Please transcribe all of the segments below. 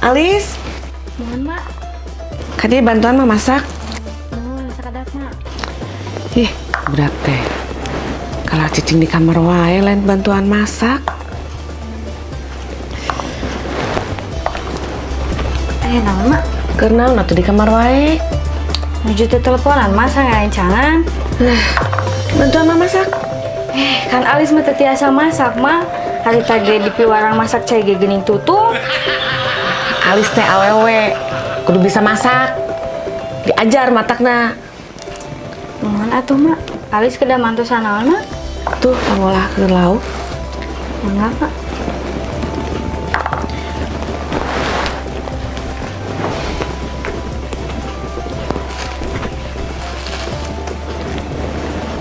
Alis, Mohon, Mak. Kadi bantuan mah masak. Mohon sakedap, Mak. Ih, budak teh. Kalau cicing di kamar wae lain bantuan masak. Naon, Mak? Keur naon atuh di kamar wae? Nuju teh teleponan, Mak, sangarencangan. Bantuan mah masak. Kan Alis mah teu tiasa masak, Mak. Harita ge di piwarang masak cai ge geuning tutung. Alis teh awewe, kudu bisa masak. Diajar matakna. Mohon atuh, Mak. Alis kedah mantosan naon, Mak? Tuh, pangolahkeun lauk. Mangga, Mak.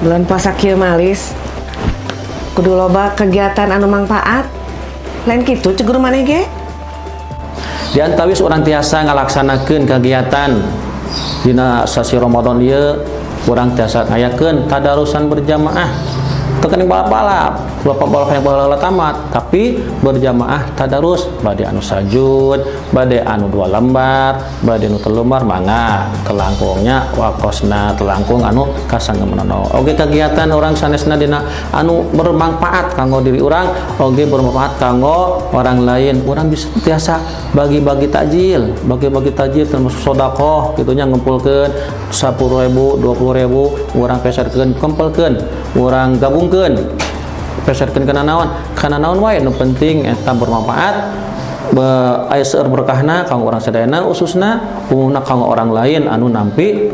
Bulan puasa kieu mah, Alis. Kudu loba kegiatan anu mangpaat. Lain kitu cek guru maneh ge. Di antawis urang tiasa ngalaksanakeun kegiatan dina sasi Ramadan ieu, urang tiasa ngayakeun tadarusan berjamaah. Teu kening balap-balap, balap-balap yang baheula tamat, tapi berjamaah tadarus, bade anu sajud, bade anu 2 lembar, bade anu 3 lembar, mangga telangkungnya wakosna telangkung anu kasanggemeunana. Oge kegiatan orang sanesna dina anu bermanfaat kanggo diri urang, oge bermanfaat kanggo orang lain. Urang bisa tiasa bagi-bagi takjil, bagi-bagi takjil termasuk sedekah kitu nya, ngumpulkeun 10.000, 20.000, urang peserkeun, kempelkeun, urang gabungkeun, peserkeun kana naon, kana naon wae nu penting eta bermanfaat, aya seueur berkahna kanggo urang sadayana, khususna umumna kanggo orang lain anu nampi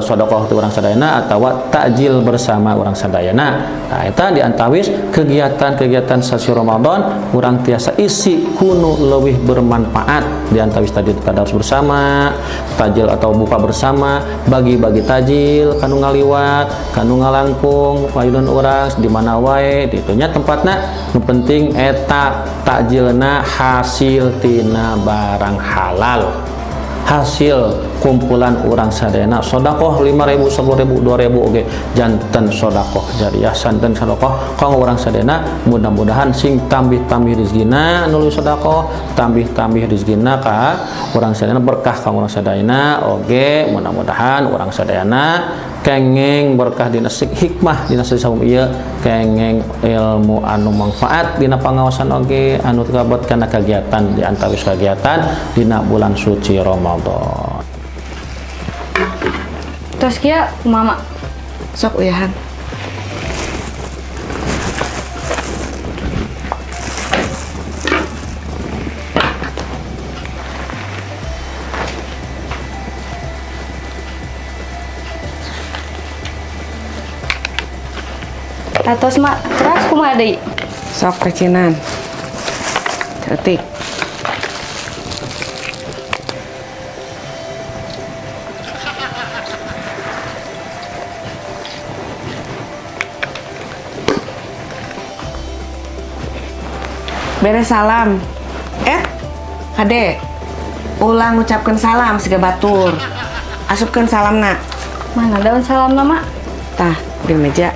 sedekah ti urang sadayana atawa takjil bersama urang sadayana. Nah, eta diantawis kegiatan-kegiatan sasi Ramadan urang tiasa isi kunu leuwih bermanfaat. Diantawis tadi tadarus bersama, takjil atau buka bersama, bagi-bagi takjil kanu ngaliwat, kanu ngalangkung payunun urang di mana wae ditunya tempatna, nu penting eta takjilna hasil tina barang halal, hasil kumpulan urang sadayana. Sedekah 5.000, 10.000, 2.000 oge janten sedekah jariah, santen sedekah kanggo urang sadayana. Mudah-mudahan sing tambih-tambih rezekina nuluy sedekah, tambih-tambih rezekina ka urang sadayana, berkah kanggo urang sadayana oge. Mudah-mudahan urang sadayana kengeng berkah dina hikmah dina saum ieu, kengeng ilmu anu manfaat dina pangaosan oge anu kabot kana kegiatan di antawis kegiatan dina bulan suci Ramadan. Tos kieu kumaha, Mak? Sok uyahan. Atos, Mak. Terus kumaha deui? Sok pecinan. Cetik. Beres salam. Kade. Ulang ngucapkeun salam siga batur. Asupkeun salamna. Mana daun salamna, Mak? Tah, di meja.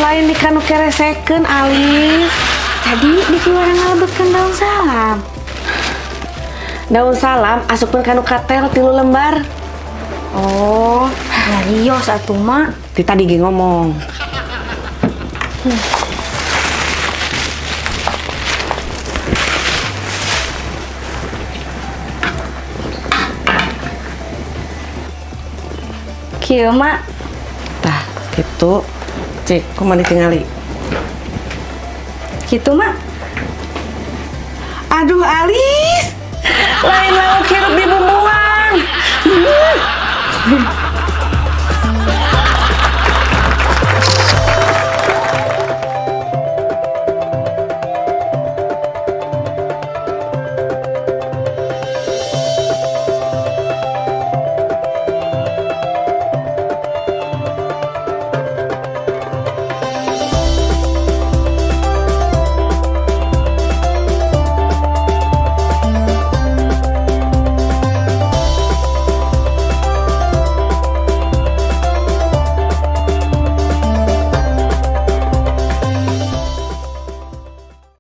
Lain di kanu keresekeun, Alis. Tadi di piwarang ngalebetkeun daun salam. Daun salam asupkeun kanu katel 3 lembar. Oh, nyarios atuh, Mak. Ti tadi ge ngomong. Kieu, Mak. Tah, kitu. Cik, kumaha ditingali? Kitu, Mak. Aduh, Alis.